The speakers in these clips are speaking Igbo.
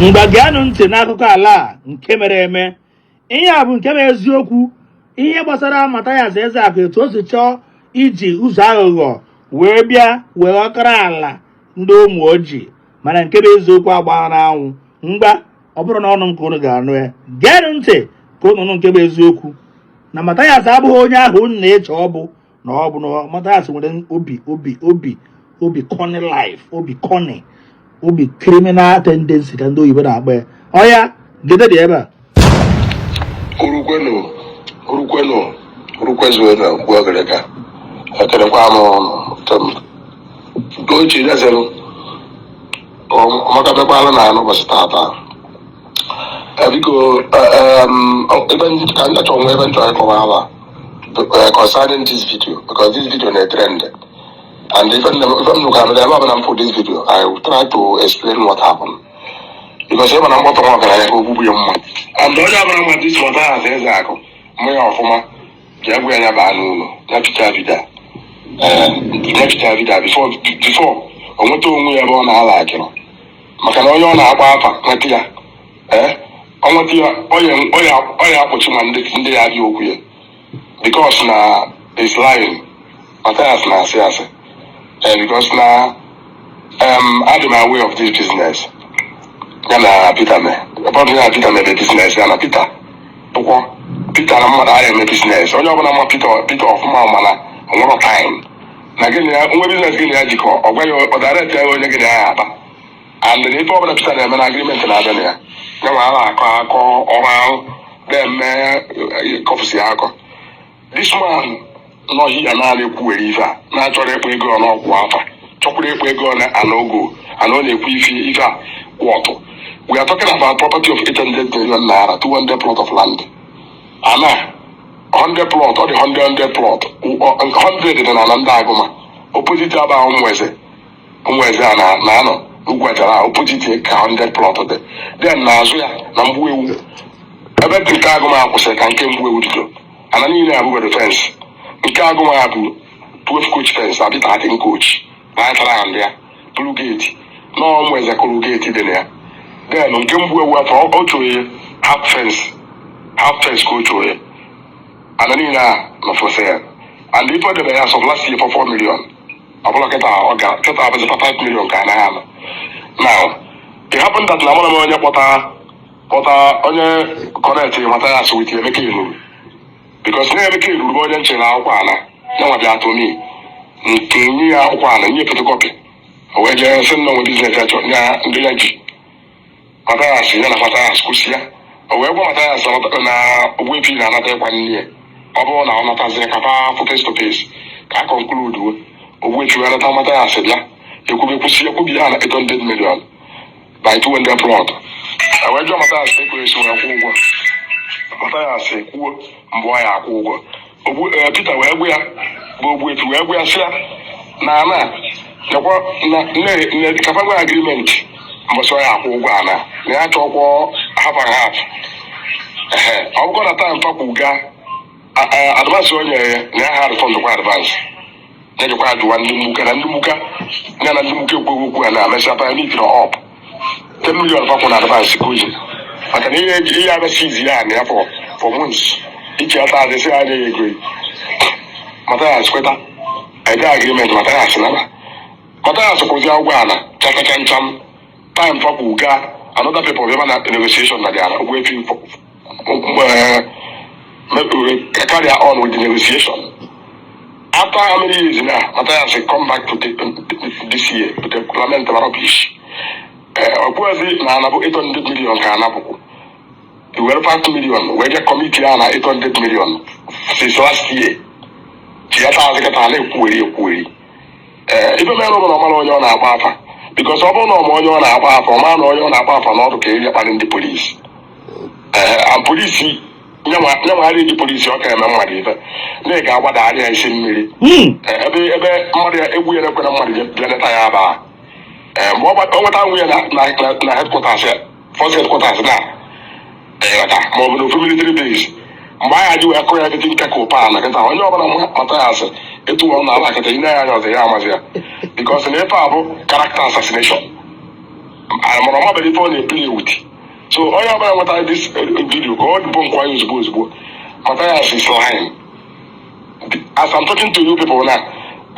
Mgbe geenụ ntị n'akụkọ ala a nke mere eme. Ihe a bụ nke bụ eziokwu, ihe gbasara Mathias Ezeaku, etu o si chọọ iji ụzọ aghụghọ wee bịa wee ọkara ala ndị Ụmụoji. Mana nke bụ eziokwu agbaa n'anwụ. Ngwa, ọ bụrụ na ọnụ m ka unu ga-anụ ya, geenụ ntị ka unu nụ nke bụ eziokwu na Mathias abụghị onye ahụ unu na-eche ọ bụ. Na ọ bụ na Mathias nwere obi obi obi obi corny life, obi corny, obi criminal tendency ka ndị oyibo na-akpọ ya. Ọya gede dị ebe a. Urukwenu, urukwenu, urukwezuenu. Mgbe ogereka ekelekwa m ụnụ nke ochie dezelu ọmaka bịakwala na n'ụbọchị tata. Biko, ebe ka m chọrọ nwe ebe m chọrọ ịkọwa ala concerning this video, because this video na trend and ife m nụkara ebe ọbụla m for this video, I will try to explain what happened, because ebe na mkpọtụ nwa ọgaranya ka ogbugbu ya mma and onye ọbụla ma this Mathias Ezeaku mụ ya ọfụma, bịa gwa ya ya baa n'ụlọ ya pichaa video. Ee, ya pichaa video before o nweta onwe ya ebe ọ na-ala akịrị, maka na onye ọ na-agba afa nweta ya, ee, ọ nweta ya, ọ ya akpọchi ma ndị ya abịa okwu ya, because na is lying. Mathias na-asị asị, ee, because na adị m aware of this business ya na Peter mee. Ebe ọ bụ ya na Peter mere business, ya na Peter bụkwa Peter na mmadụ agha eme business. Onye ọbụla ma Peter ọfụma mana o nwero time na gịnị ya nwe business, gịnị ya jikọ, ọ gwa ya, ọ direct ya onye gịnị ya akpa. And na ife ọbụla Peter na-eme na agreement na-abịa na ya, ya ma a na-akọ akọ ọrụ ahụ na-eme kọfụsi akọ. This man nọ ya naanị ekwuwere ife a na-achọrọ ịkpọ ego n'ọkwụ afa, chọkwara ịkpọ ego na ana ogo ana ọ na-ekwu ife ife a kwụ ọtụ. We are talking about property of 800 million naira, 200 plot of land. Ana 100 plot, ọ dị 100 100 plot, 100 dị na ala ndị Agụma, opposite aba Ụmụeze. Ụmụeze a na na-anọ n'ugwu achara, opposite ka 100 plot dị. Then n'azụ ya na mgbu ewu, ebe dị nke Agụma kwụsịrị ka nke mgbu ewu bido. Ana niile abụbedo fence. Nke Agụma bụ 12 coach fence abi 13 coach right round ya, bụrụ gate nọọ Ụmụeze kụrụ gate dị na ya. Then nke mgbu ewu afọ ọ chọrọ ya half fence, half fence ka o chọrọ ya. Ana niile a nọ for sale and ife o debe ya as of last year for 4 million. Ọ bụla kịta ọ ga kịta abụzịkwa 5 million ka anaghị ana. Now it happened that na mụ na m onye kpọta onye connect Mathias with Emeka Eluru, because na Emeka Eluru bụ onye nchere akwụkwọ ana ya nwa bịa to me nke nye ya akwụkwọ ana, nye photocopy, o wee jee sị nna onwe business ya chọrọ ya ndị ya ji Mathias, ya na Mathias kwụsị ya. O wee gwa Mathias na Ogbuefi na-anata ịkwa nne ya, ọ bụrụ na ọ natazie ka fa afụ face to face ka a conclude. Ogbuefi wee nata, Mathias bịa ekwube kwụsị ekwubi ya na 800 million by 200 plot. E wee jụọ Mathias ka esi wee kwụ ụgwọ. Mathias kwuo mgbe ọ ya akwụ ụgwọ. Ogbu Peter wee gwa ya bụ Ogbuefi wee gwa ya sị ya na ana nekwa na nne nne kafa nwe agreement mbọsị ọ ya akwụ ụgwọ ana na ya chọkwọ half and half. Ehe, ọ bụkwa na time fakwu ga advance o nyere ya na ya ha refund kwa advance ya jikwa ajụwa ndị mgbuka na ndị mgbuka ya na ndị mgbuka ekweghị okwu a na mesịa pa meet up 10 million fakwu na advance ka o ji, maka na ihe ihe abịa izi ya na ya for months iche ata adịsị anya ya ego. Mathias kweta ede agreement. Mathias naba, Mathias kwụzi ụgwọ ala chachachamcham. Time fakwu gaa, another people bịaba na negotiation na dị ala. Ogbuefi carry on with the negotiation. After how many years now, Mathias come back to this year with the lament rubbish. Ọkwụzi na anabụ 800 million ka anabụkwu were 5 million wee jee commit ya na 800 million since last year. Chiata azụ kịta na-ekwuweri ekwuweri. Ee, ife mere bụ na ọ mara onye ọ na-agba afa, because ọ bụrụ na ọ ma onye ọ na-agba afa, ọ mara na onye ọ na-agba afa na ọdụ ka eri akparị ndị polisi. Ee, and polisi nyanwa eji polisi ọ ka eme mmadụ ife na ị ga-agbadagharị ya isi mmiri. Ebe mmadụ ya egwu ya na-ekwe na mmadụ bịa leta ya aba. Ee, mgbe ọ nweta nwunye na headquarters ya, first headquarters na ịghọta, ma ọ bụ n'ofu military base, mgbe anyị ji wee kụ ya kịtị nke ka ụpa na kịta onye ọbụla Mathias etu ọ na-ala kịta ine ya anya ọzọ ya amazi ya, because na ife a bụ character assassination. Mara ọmabere ife ọ na-eplay with. So onye ọbụla nwetara this video, ka ọ dịbụ nkwa ya ozugbo ozugbo. Matthias is lying. As I'm talking to you people now,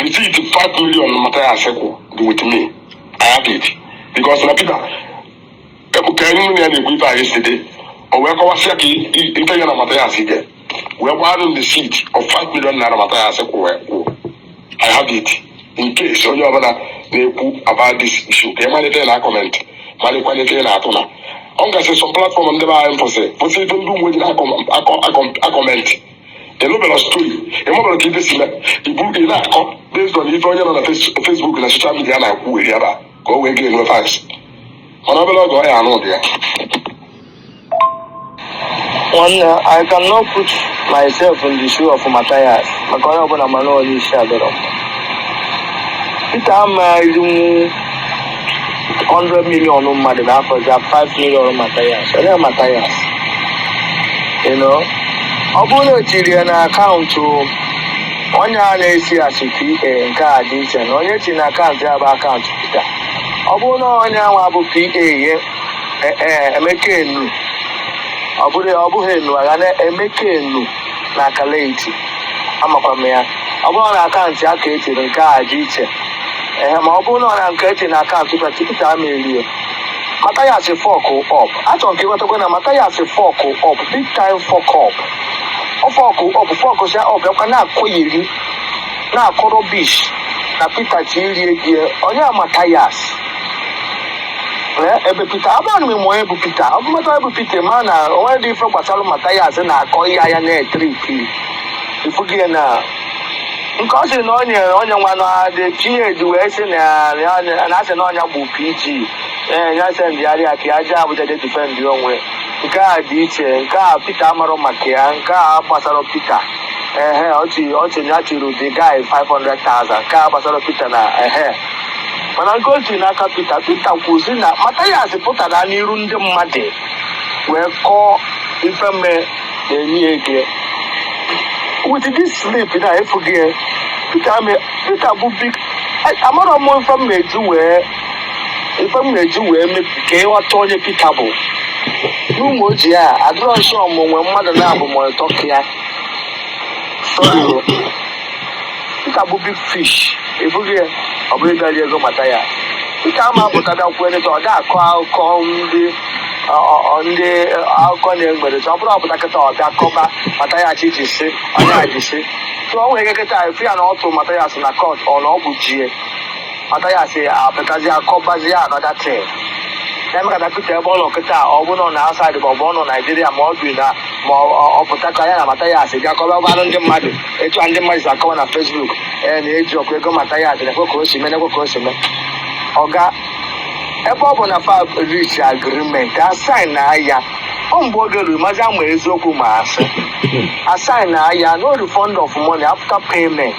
receipt 5 million Matthias kwụ dị with me. I have it. Because na Peter ka anyị ya na-ekwu ife a yesterday, o wee kọwasịa ka ife ya na Matthias ige wee gbara m receipt of 5 million naira Matthias kwụ wee kwụ. I have it in case onye ọbụla na-ekwu about this issue, ka ị malite na comment, malikwa ife ị na-atụ na ọ gasị some platform. Ndị be anyị kwụsị ife ndị ụmụ ojii na-acomment. Ịnụbara story, ịmabara ka ife si mee, ibu ị na-akọ based on ife onye nọ na Facebook na social media na-ekwu eri ebe a ka o wee ga-enwe fans, mana obere oge ọ ya anụ ụdị ya. Nwanne, I cannot put myself in the shoe of Matthias, maka onye ọbụla mana onye isi adọrọ mma. Peter ama irinwu 100 million mmadụ na-afọzi 5 million Matthias. Onye Matthias? Ọ bụrụ na o tiri ya na akaụntụ onye a na-esi asị PA, nke a dị iche na onye ti na akaụntụ ya bụ akaụntụ Peter. Ọ bụrụ na onye anwa bụ PA ya, Emeka Enu, ọ bụrụ ọ bụghị enu agha na Emeka Enu na Akalaeti, amakwa m ya. Ọ bụrụ na akaụntụ ya ka etiri, nke a dị iche. Ehe, ma ọ bụrụ na ọ na nke etiri na akaụntụ Peter, Peter ama erie. Mathias fuck up. Achọrọ m ka ịghọtakwa na Mathias fuck up, big time fuck up. Ọ fuck up, fuck sia up, bịakwa na-akọ yiri na-akọ rubbish na Peter ji iri ego onye a Mathias. Ee, ebe Peter abụrụ m onye bụ Peter, ọ bụ mata onye bụ Peter, ma na onwe dị ife gbasara Mathias na-akọ ihe anya na-etrip ifugi ya na nke ọ sị na onye onye nwa na dị PH wee sị na asị na ọnya bụ PG. Ee, ya sendịgharị ya ka ya jee Abuja je defend onwe. Nke a dị iche, nke a Peter amarọ maka ya, nke a gbasara Peter. Ehe, ọchị ya tiri the guy 500,000, nke a gbasara Peter na ehe, mana nke o tiri n'aka Peter, Peter kwuzi na Mathias pụtara n'iru ndị mmadụ wee kọọ ife mme na-enye ego with this sleep na efughị ya. Peter Peter bụ big amarọ m ife m na-eji wee mebi ka ịghọta onye Peter bụ n'ụmụ ojii a. Adịrọ nsọ ọmụ nwe mmadụ na-abụ ma ịtọ ka ya. Sorry o. Peter bụ big fish, efughị ya. Ọ bụrụ ịbịa ego mata ya, Peter ama apụta bịa kwuo neta ọ da akọ akụkọ ndị ndị akụkọ na-egbere. Ọ bụrụ ọpụta kịta, ọ bịa kọba Mathias ji sị onye a ji sị so o nwere ike kịta efu ya na ọ tụrụ Mathias na court, ọ na ọ bụ jie Mathias apụtazi akọbazi another thing na-eme ka Peter ebe ọ nọ kịta. Ọ bụ nọ na outside, ma ọ bụ ọ nọ Naijiria, ma ọ bi na ma ọ pụta ka ya na Mathias bịa kọba gbalụ ndị mmadụ etu a ndị mmadụ si akọwa na Facebook, ee, na-eji ọkụ ego Mathias na-ekwe ka o si mee, na-ekwe ka o si mee. Ọga, ebe ọ bụ na fa reach agreement, a sign na ya, ọ mgbe oge ruru mazi ama eziokwu ma asị a sign na ya, no refund of money after payment.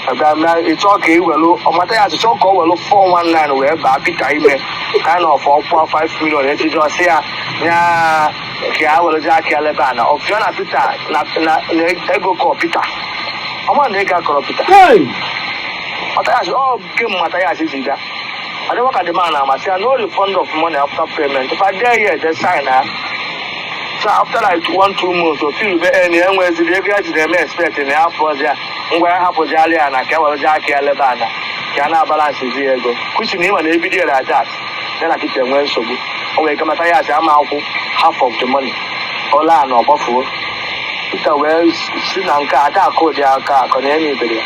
Ịchọ ka ewelu Mathias, chọọ ka o welu 419 wee baa Peter ime kind of ọkwụọ 5 million echichi, ọsị ya ya ka ya werezi aka ya lebe ana ọfịa na Peter na ego kọ Peter ọma na ego akọrọ Peter. Hey! Mathias ọ game Mathias ji bịa adịwa ka the man amasị ya, no refund of money after payment. If I dare here, they sign ha. So after like 1-2 months, o feel be eni enweziri ego ya jiri eme expect na ya afọzi ya, ngwa, ya hapụziala ya na ka e werezi aka ya lebe ana ka a na-abalance zi ya ego kwuchi na ịma na ebido ya like that, ya na Peter enwee nsogbu. O nwere ike Mathias ama akwụ half of the money ọla na ọgbafuo. Peter wee si na nke a ada akụ dị aka akụ na ya na ibere ya.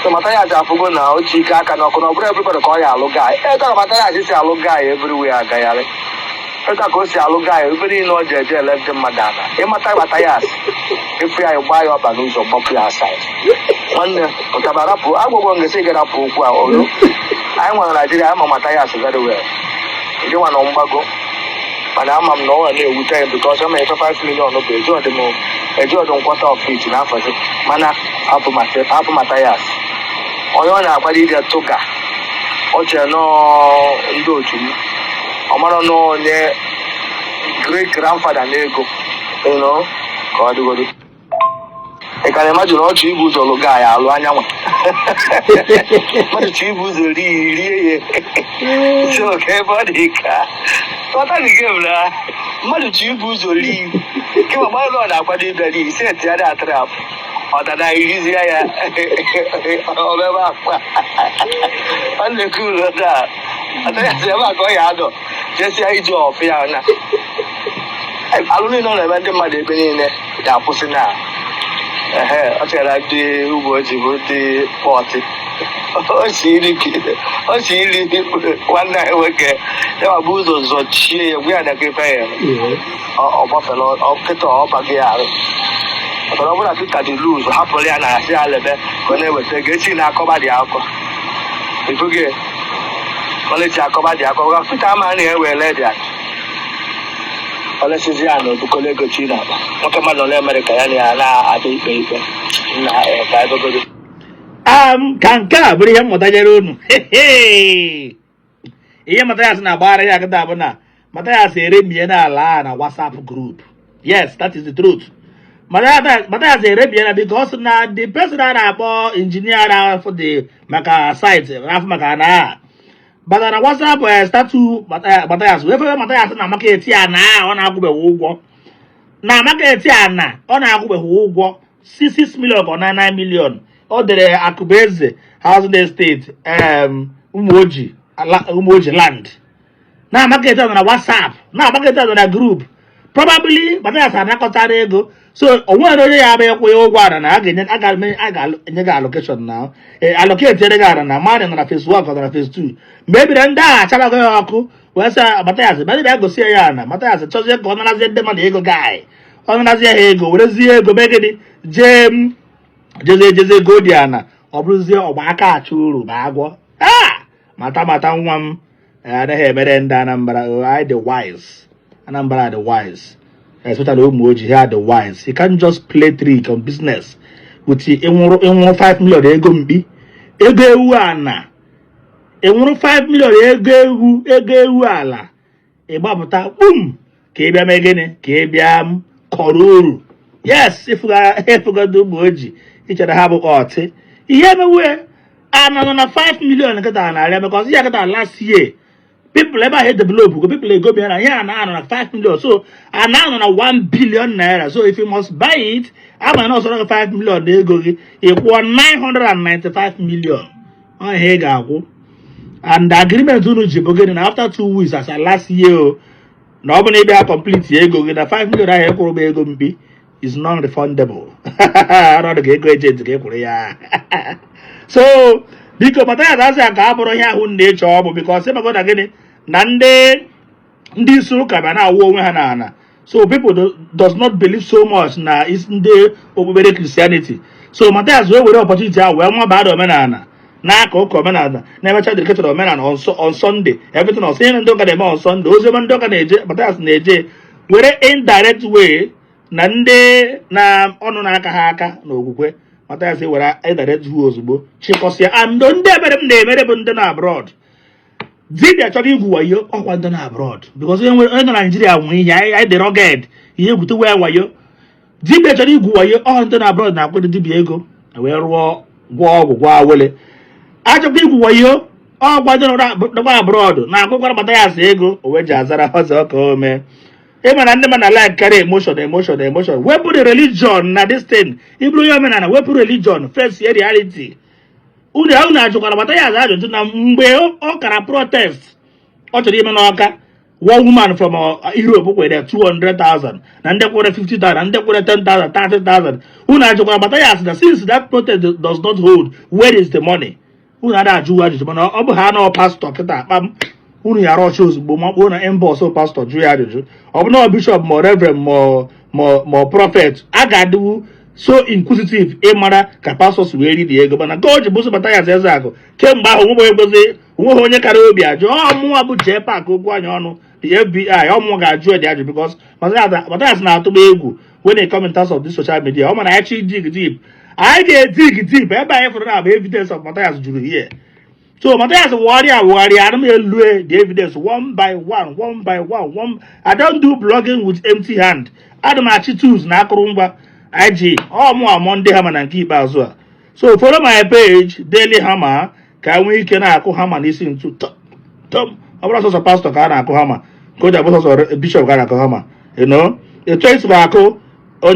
So Mathias afụgo na o ji ike aka n'ọkụ na ọ bụrụ everybody ka ọ ya alụ guy. Etu ka Mathias si alụ guy everywhere agagharị, etu ka o si alụ guy ebe niile ọ ji eje ele ndị mmadụ ala. Ịmata Mathias, efu ya, gbaa ya ọba n'ụzọ, gbapụ ya aside. Nwanne, pụtaba, rapụ agwụgwọ ngesi gị, rapụ okwu a olu anyị nwere Naijiria. Ama Mathias very well, ndị nwa nọ mgbago, mana ama m na ọ na-ewute ya because ama ife 5 million bụ eji ọdị m eji ọdụ nkwata of it n'afọzi. Mana hapụ Mathias, onye ọ na-akwado ije tụga ọ chere nọọ ndị otu m, ọ mara nọọ onye great grandfather na ego, ka ọ dịgodo. Ị ka na-imagine ọ chọ ibu ụzọ lụga ya alụ anyanwụ, mmadụ chọ ibu ụzọ rie rie ya. So ka ebe ọ dị ka ghọta the game na mmadụ chọ ibu ụzọ rie kemgbe mmadụ ọ na-akwado ịbịa rie set ya da trap, ọ dada irizie ya ọbebe akwa. Nwanne, kulu taa atanyasị ebe a ka ọ ya adọ jesia ije ọfụ ya na alụ niile ọ na-eme ndị mmadụ ebe niile ga-akwụsị na ehe. Ọ chere ndị ugbo ji bụ ndị pọtị o si iri nwanne anyị nwoke ya ma bụ ụzọ zọchie ya, gwa ya na ife ya ọ gbafere kịta, ọ baghị ya arụ. Maka na ọ bụrụ na Peter dị loose, hapụrụ ya na asị ya lebe ka ọ na-eweta ego, echi na-akọba dị akọ ifuge ọlechi akọba dị akọ. Maka Peter ama na ewele dị akụ olesizi ya na obukolo ego chi na akpa nwoke mmadụ nọ n'Amerịka ya na ya na-abịa ikpe ikpe na ka egogodo. Ka nke a bụrụ ihe mmụta nyere unu. Ihe Mathias na-agbagharị ya kịta bụ na Mathias eremie n'ala a na WhatsApp group. Yes, that is the truth. Mathias eremie na because na the person a na-akpọ engineer na-afụ dị maka site na-afụ maka na batara na WhatsApp status Mathias wee febe Mathias na market ya na ọ na-akwụbeghị ụgwọ, na market a na ọ na-akwụbeghị ụgwọ 6 million or 99 million. Ọ dere Akụbeze Housing Estate, Ụmụoji, Ụmụoji land na market a na WhatsApp, na market a na group. Probably Mathias anakọtara ego, so o nwere onye ya abịa ịkwụ ya ụgwọ ana na a ga-enye a ga-enye gị allocation na allocate gị ana na mmadụ nọ na phase 1 ka ọ nọ na phase 2. Mgbe e biri ndị agha achabago ya ọkụ wee sị Mathias bịa gosi ya ana. Mathias chọzie ka ọ narazie ndị mmadụ ego gaị, ọ narazie ha ego, werezie ego mee gịnị? Jee m jezie jezie godi ana. Ọ bụrụzie ọgba aka achụ uru ma agwọ a mata mata nwa m anaghị emere ndị Anambra. Oh, I the wise Anambra are the wise, especially ụmụ ojii ha the wise. You can't just play trick on business with ịnwụrụ ịnwụrụ 5 million ego mkpi, ego ewu ana, ịnwụrụ 5 million ego ewu, ego ewu ala, ịgbapụta kpum ka ị bịa mee gịnị? Ka ị bịa m kọrọ uru. Yes, ịfụgodo ụmụ ojii ichere ha bụ ọtị ihe emewe ana nọ na 5 million nkịta na-arịa, because ya kịta last year people ebe ahụ develop go, people ego bịa na ihe a na-anọ na 5 million, so a na-anọ na 1 billion naira. So if you must buy it, ama na ọsọrọ gị 5 million na ego gị, ị kwụọ 995 million. Ọ ihe ị ga-akwụ. And the agreement unu ji bụ gịnị? Na after 2 weeks as at last year o, na ọ bụ na ị bịa complete ego gị na 5 million ahụ ị kwụrụ bụ ego mkpi, is non-refundable. Ọnọdụ ka ego agent ka ị kwụrụ ya. So biko, Mathias asị ka a bụrụ ihe ahụ na-eche ọ bụ because ịmago na gịnị na ndị isi ụka bịa na-awụ onwe ha n'ala. So people does not believe so much na is ndị okpukpere Christianity. So Mathias wee were opportunity ahụ wee nwabaa omenala n'aka ụka omenala na-emecha dedicated omenala on Sunday, everything on ihe ndị ụka na-eme on Sunday, oziọma ndị ụka na-eje, Mathias na-eje were indirect way na ndị na ọnụ na-aka ha aka n'okwukwe. Mathias were indirect way ozugbo chịkọsịa. And ndị ebere m na-emere bụ ndị na abroad dibịa chọrọ igwu wayo, ọkwa ndị na abroad, because onye nọ na Naijiria nwee ihe anyị dị rugged, ihe egwute wee wayo. Dibịa chọrọ igwu wayo, ọ ndị na abroad na-akwado dibịa ego wee rụọ, gwọọ ọgwụ, gwọọ awele. Achọkwa igwu wayo, ọgwa ndị nọkwa abroad na-akwụkwara Mathias ego o wee ji azara ọzọ ka o mee. Ịma na ndị ma na like carry emotion, emotion, emotion. Wepụ the religion na this thing. Ịbụrụ onye omenala, wepụ religion, face reality. Unu ajụkwara Mathias ajụjụ na mgbe ọ kara protest ọ chọrọ ime n'Ọka, one woman from Europe kwere 200,000, na ndị kwere 50,000, na ndị kwere 10,000, 30,000. Unu ajụkwara Mathias na since that protest does not hold, where is the money? Unu ada ajụ ajụjụ, mana ọ bụ ha nọ pastọ kịta akpam unu yara ọchị ozugbo ma kpọọ na inbox pastọ jụ ya ajụjụ. Ọ bụ na bishọp ma reverend ma prophet, a ga-adịwu so inquisitive ịmara ka pastọ si wee ri ego. Mana ka o ji bụsị Mathias Ezeakụ kemgbe ahụ, onweghị egozi, onweghị onye kara obi ajụ. Ọ mụnwa bụ jee pak okwu anya ọnụ the FBI, ọ mụnwa ga-ajụ edi ajụ, because Mathias na-atụgba egwu when it come in terms of this social media. Ọ mana anyị chi dig deep, anyị ga-edig deep ebe anyị fụrụ na bụ evidence of Mathias juru here. So Mathias wụgharịa wụgharịa, ana m elue the evidence one by one, one by one, one. I don't do blogging with empty hand. Ana m achị tools na akụrụngwa. IG. Ọ mụ Monday Hammer na nke ikpeazụ a. So follow my page, Daily Hammer, ka nwee ike na-akụ hama n'isi ntu tom. Ọ bụrụ sọsọ pastọ ka a na-akụ hama, ka o ji abụ sọsọ bishọp ka a na-akụ hama. Etu esi akụ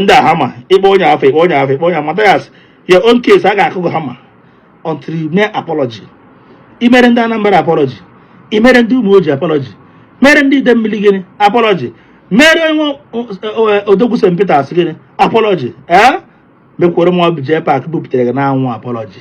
ndị a hama, ịkpọ onye afọ, ịkpọ onye afọ, ịkpọ onye. Mathias, your own case, a ga-akụ gị hama until you mee apology. Imere ndị Anambra apology, imere ndị Ụmụoji apology, mere ndị Idemmili gịnị apology, mere onye Odogwu St. Peters gịnị apology, ee, mekwere m ọbụ JPAC buputere gị n'anwụ apology.